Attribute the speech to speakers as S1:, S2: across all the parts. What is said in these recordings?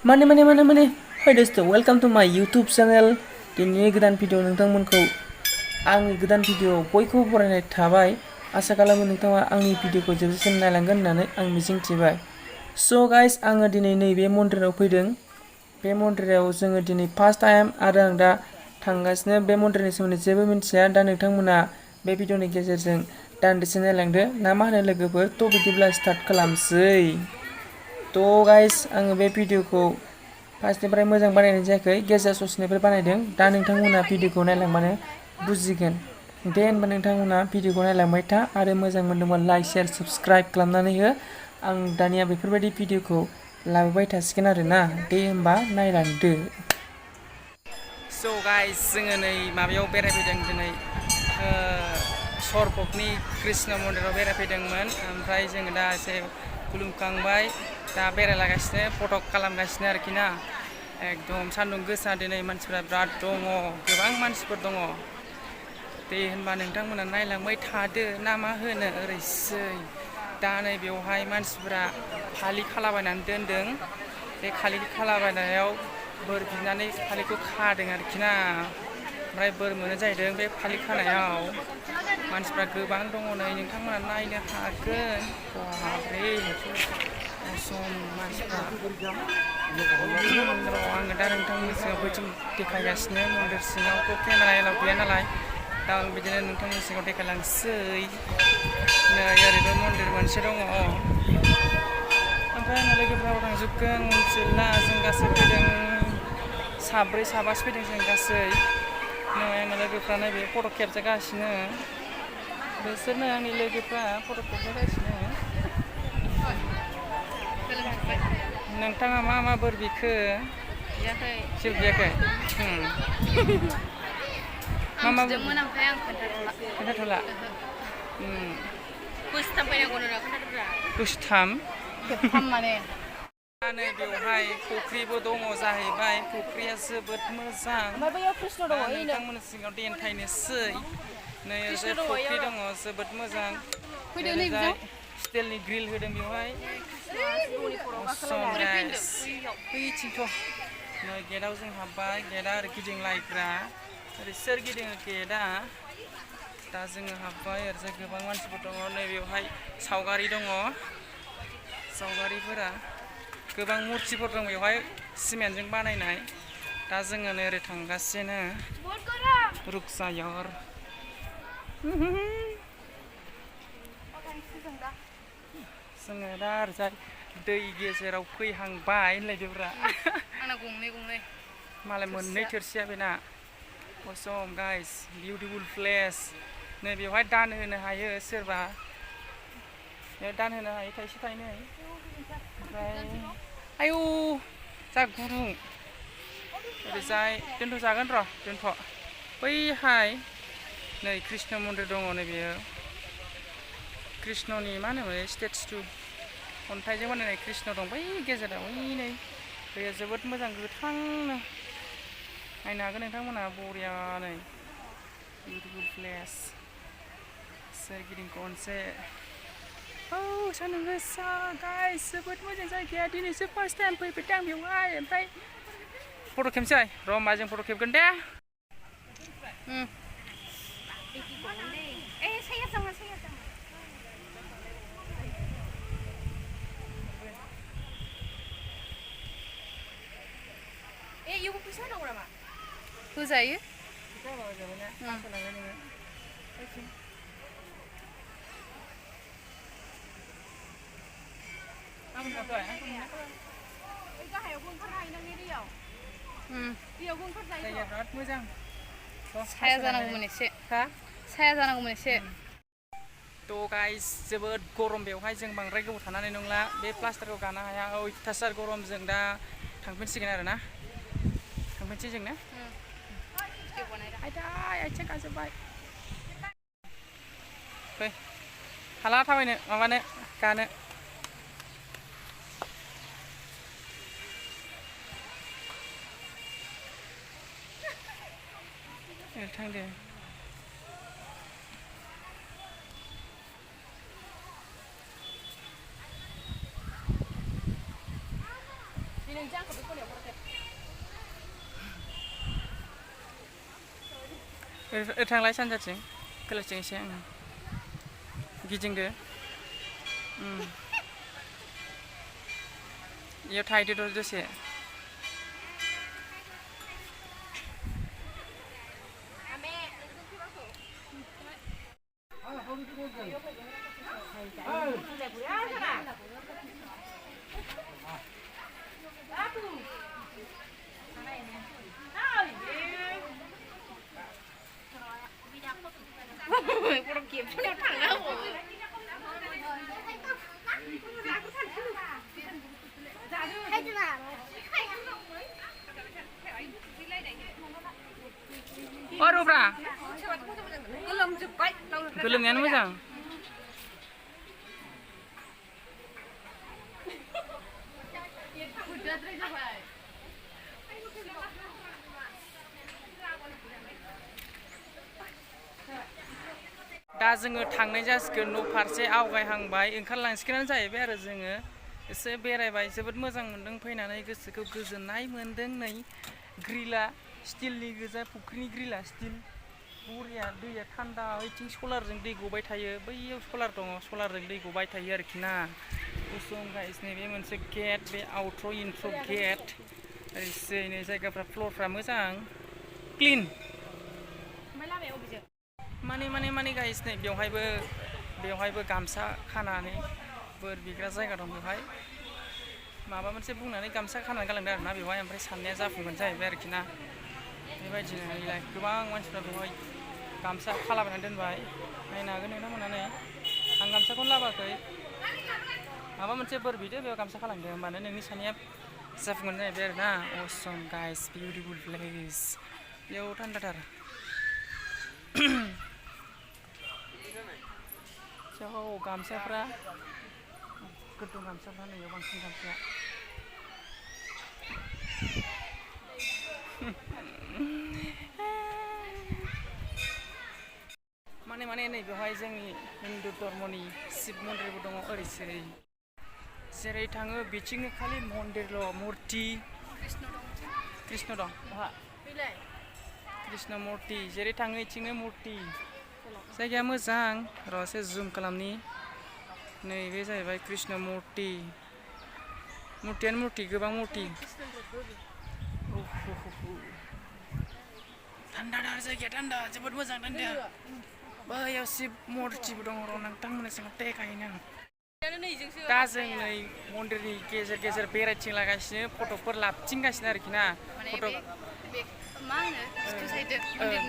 S1: Mane. Hi dosto, welcome to my YouTube channel. Dinwi goदान video नोंथांमोनखौ आंनि गोदान भिडिअ बयखौबो बरायनाय थाबाय। आसा खालामो नोंथाङा आंनि भिडिअखौ जोबजासिम नायलांगोन होननानै आं मिजिंथिबाय। So guys, आङो दिनै नैबे मन्दिराव फैदों। बे मन्दिराव जोङो दिनै फार्स्ट टाइम आरो आं दा थांगासिनो। बे मन्दिरनि सोमोन्दै जेबो मिन्थिया। दा नोंथांमोना बे भिडिअनि गेजेरजों दान्दिसे नायलांदो ना मा होनो लोगोफोर? थ' बिदिब्ला स्टार्ट खालामसै। थ' गाइस, आङो बे भिडिअखौ फार्स्टनिफ्राय मोजां बानायनाय जायाखै, गेजेर ससेनिफ्राय बानायदों। दा नोंथांमोना भिडिअखौ नायलांबानो बुजिगोन। दे होनबा नोंथांमोना भिडिअखौ नायलांबाय था आरो मोजां मोनदोंबा लाइक शेयार साबस्क्राइब खालामनानै हो। आं दानिया बेफोरबायदि भिडिअखौ लाबोबाय थासिगोन आरोना। दे होनबा नायलांदो। स' गाइस, जोङो नै माबायाव बेरायफैदों दिनै सरपकनि कृष्ण मन्दिराव बेरायफैदोंमोन। ओमफ्राय जोङो दा एसे खुलुमखांबाय। दा बेरायलागासिनो फट' खालामगासिनो आरोखि ना। एकदम सान्दुं गोसा दिनै मानसिफ्रा बिराद दङ, गोबां मानसिफोर दङ। दे होनबा नोंथांमोना नायलांबाय थादो ना मा होनो? ओरैसै दा नै बेवहाय मानसिफ्रा फालि खालाबायनानै दोनदों। बे फालि खालाबायनायाव बोर बिनानै फालिखौ खादों आरोखि ना। ओमफ्राय बोर मोनो जाहैदों बे फालि खानायाव। मानसिफ्रा गोबां दङ नै, नोंथांमोना नायनो हागोन। बाबरे असम मानसिफ्रा। आङो दा नोंथांमोननि सिगाङाव बैथिं देखायगासिनो। मन्दिर सिङावथ' केमेरा एलाउ गैया नालाय, दा आं बिदिनो नोंथांमोननि सिगाङाव देखायलांसै। नै ओरैबो मन्दिर मोनसे दङ। ओमफ्राय आंना लोगोफ्राबो थांजोबगोन मिथिला। जों गासै फैदों साब्रै साबासो फैदों जों गासै। नै आंना लोगोफ्रा नैबे फट' खेबजागासिनो। बिसोरनो आंनि लोगोफ्रा फट' खेबजागासिनो। नोंथाङा मा बोर बिखो?
S2: बियाखै।
S1: जेबो बियाखै?
S2: आं बिदोंमोन ओमफ्राय आं खोन्थाथ'ला।
S1: खोन्थाथ'ला?
S2: बोसोरथाम फैनांगौनो रा, खोन्थाथ'रा।
S1: बोसोरथाम?
S2: खेबथाम माने।
S1: दा नै बेवहाय फुख्रिबो दङ जाहैबाय। फुख्रिया जोबोद मोजां।
S2: ओमफ्राय बैयाव कृष्ण दङ,
S1: दा नोंथांमोननि सिगाङाव देखायनोसै। नै ओरैजाय फुख्रि दङ जोबोद मोजां। ओरैजाय स्टिलनि ग्रिल होदों बेवहाय। बैथिंथ' नै गेटआव जों हाबबाय। गेटआ ओरै गिदिंलायग्रा, ओरै सोरगिदिं गेटआ। दा जोङो हाबबाय। ओरैजाय गोबां मानसिफोर दङ। नै बेवहाय सावगारि दङ। सावगारिफोरा गोबां मुरथिफोर दं बेवहाय सिमेन्टजों बानायनाय। दा जोङो नै ओरै थांगासिनो रुखसायर। जोङो दा ओरैजाय दै गेजेराव फैहांबाय होनलायदोब्रा।
S2: आंना गंनै।
S1: मालाय मोननै थोरसिया बेना। Assam guys, beautiful place. नै बेवहाय दान होनो हायो सोरबा। दान होनो हायो थाइसे थाइनै। ओमफ्राय आयौ जा गुदुं। ओरैजाय दोनथ' जागोन र', दोनथ'। बैहाय नै कृष्ण मन्दिर दङ नै बेयो। कृष्णनि मा होनोमोन स्टेचु, अन्थाइजों बानायनाय कृष्ण दं बै गेजेराव। नै दैया जोबोद मोजां गोथांनो। नायनो हागोन नोंथांमोना बरियानो। Beautiful place. सोरगिदिं खनसे। औ सान्दुं गोसा गाइस, जोबोद मोजां जायगाया। दिनैसो फार्स्ट टाइम फैफेरदों आं बेवहाय। ओमफ्राय फट' खेबनोसै र', होमबा जों फट' खेबगोन दे।
S2: इयावबो फैसा होनांगौ नामा? होजायो। गाहायावबो ओंखारनो हायो नों दैयाव। दैयावबो ओंखारजायो।
S1: जायगाया बिराद मोजां।
S2: साया जानांगौमोन एसे। साया जानांगौमोन एसे।
S1: थ' गाइस, जोबोद गरम बेवहाय। जों बांद्राय गोबाव थानानै नंला। बे प्लास्टारखौ गानो हाया। अयथासार गरम। जों दा थांफिनसिगोन आरोना। थांफिनसै जों ने? आयदै आथिं गाजोब्बाय। फै, हाला थाबायनो माबानो गानो। थां दे। थांलाय सानजाथिं खोलाथिं एसे गिदिंदो इयाव थाहैदो दसे Rubra गोलोमनायानो मोजां दा जोङो थांनाय जासिगोन न' फारसे आवगायहांबाय ओंखारलांसिगोनानो जाहैबाय आरो जोङो एसे बेरायबाय जोबोद मोजां मोनदों फैनानै गोसोखौ गोजोननाय मोनदों नै ग्रिला स्टिलनि गोजा फुख्रिनि ग्रिला स्टिल बरिया दैया थान्दा ओइथिं सलारजों दै गबाय थायो बैयाव सलार दङ सलारजों दै गबाय थायो आरोखि ना गुसुं गाइस नैबे मोनसे गेट बे आउट्र' इन्ट्र' गेट ओरैसै नै जायगाफ्रा फ्ल'रफ्रा मोजां क्लिन माने गाइस नै बेवहायबो गामसा खानानै बोर बिग्रा जायगा दं बेवहाय माबा मोनसे बुंनानै गामसा खानानै गालांदों आरोना बेवहाय ओमफ्राय साननाया जाफुंगोन जाहैबाय आरोखि ना बेबायदिनो गोबां मानसिफ्रा बेवहाय गामसा खालाबायनानै दोनबाय नायनो हागोन नोंथांमोना नै आं गामसाखौनो लाबोआखै माबा मोनसे बोर बिदो बेयाव गामसा खालामदो होमबानो नोंनि साननाया जाफुंगोन जाहैबाय आरोना असम गाइस बिउटिफुल प्लेस बेयाव थान्दाथार गामसाफ्रा गोदो गामसाफ्रा नैयाव बांसिन गामसाया माने नै बेवहाय जोंनि हिन्दु धर्मनि शिब मन्दिरबो दङ ओरैसै जेरै थाङो बिथिंनो खालि मन्दिरल' मुर्ति कृष्ण दं बहा कृष्ण मुर्ति जेरै थाङो बिथिंनो मुर्ति जायगाया मोजां र' एसे जुम खालामनि नैबे जाहैबाय कृष्ण मुर्तियानो मुर्ति गोबां मुर्ति थान्दाथार जायगाया थान्दा जोबोद मोजां थान्दा बैयाव शिब मुर्तिबो दङ र' नोंथांमोननि सिङाव टेकायैनो दा जों नै मन्दिरनि गेजेर बेरायथिंलागासिनो फटकफोर लाबथिंगासिनो आरोखि ना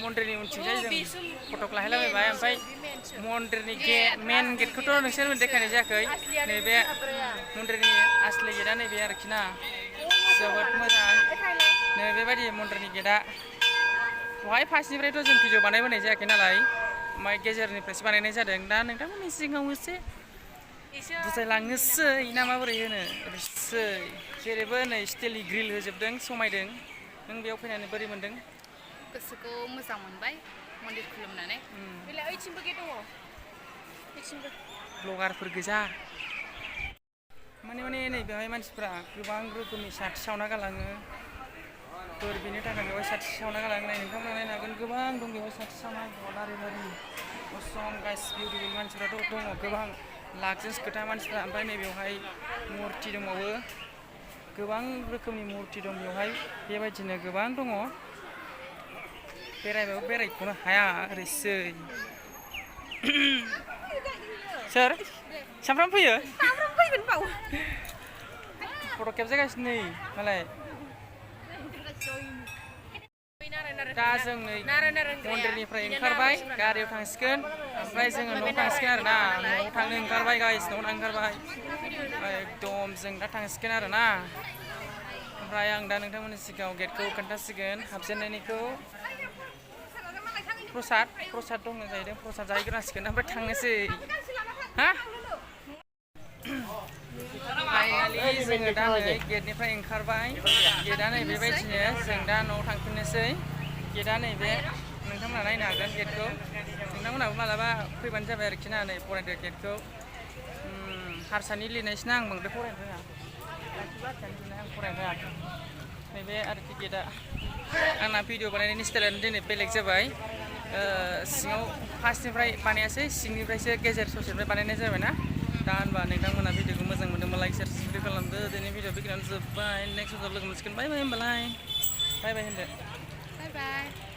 S1: मन्दिरनि उनथिंजाय जों फटक लाहैलाबायबाय ओमफ्राय मन्दिरनि मेन गेटखौथ' नोंसोर देखायनाय जायाखै नैबे मन्दिरनि आसलि गेटआ नैबे आरोखि ना जोबोद मोजां नै बेबायदि मन्दिरनि गेटआ बहाय फार्स्टनिफ्रायथ' जों भिडिअ बानायबोनाय जायाखै नालाय ओमफ्राय गेजेरनिफ्रायसो बानायनाय जादों दा नोंथांमोननि सिगाङाव एसे बुजायलांनोसै ना माबोरै होनो ओरैसै जेरैबो नै स्टिलनि ग्रिल होजोबदों समायदों नों बेयाव फैनानै बोरै मोन्दों
S2: गोसोखौ मोजां मोनबाय मन्दिर खुलुमनानै ओइथिंबो गेट दङ ओइथिंबो
S1: ब्लगारफोर गोजा माने नै बेवहाय मानसिफ्रा गोबां रोखोमनि साथि सावना गालाङो बोर बिनो थाखाय बेवहाय साथि सावना गालाङो नाय नोंथांमोना नायनो हागोन गोबां दं बेवहाय साथि सावनाय लारि असम गाइस बिउटिफुल मानसिफ्राथ' दङ गोबां लाखजोंसो खोथा मानसिफ्रा ओमफ्राय नै बेवहाय मुर्ति दंबावो गोबां रोखोमनि मुर्ति दं बेवहाय बेबायदिनो गोबां दङ बेरायबाबो बेरायख'नो हाया ओरैसै सोर सामफ्राम फैयो फैगोन बाव फट' खेबजागासिनो नै मालाय दा जों नै मन्दिरनिफ्राय ओंखारबाय गारियाव थांसिगोन ओमफ्राय जोङो न'आव थांसिगोन आरोना न'आव थांनो ओंखारबाय गाइस न'आव थांनो ओंखारबाय एकदम जों दा थांसिगोन आरोना ओमफ्राय आं दा नोंथांमोननि सिगाङाव गेटखौ खोन्थासिगोन हाबजेननायनिखौ प्रसाद दंनो जाहैदों प्रसाद जाहैग्रोनांसिगोन ओमफ्राय थांनोसै हा फाइनालि जोङो दा नै गेटनिफ्राय ओंखारबाय गेटआ नै बेबायदिनो जों दा न'आव थांफिननोसै गेटआ नैबे नोंथांमोना नायनो हागोन गेटखौ नोंथांमोनाबो मालाबा फैबानो जाबाय आरोखि ना नै फरायदो गेटखौ हारसानि लिरनायसोना आं बांद्राय फरायनो रोङा गासिबो आथियानो आं फरायनो हायाखै नैबे आरो टिकेटआ आंना भिडिअ बानायनायनि स्टाइलानो दिनै बेलेग जाबाय सिङाव फार्स्टनिफ्राय बानायासै सिंनिफ्रायसो गेजेर ससेनिफ्राय बानायनाय जाबायना दा होनबा नोंथांमोना भिडिअखौ मोजां मोनदोंबा लाइक शेयार साबस्क्राइब खालामदो दिनै भिडिअ बेखिनियावनो जोब्बाय नेक्स्ट भिडिअ लोगो मोनसिगोन बाय बाय होनबालाय बाय बाय होनदो
S2: बाय बाय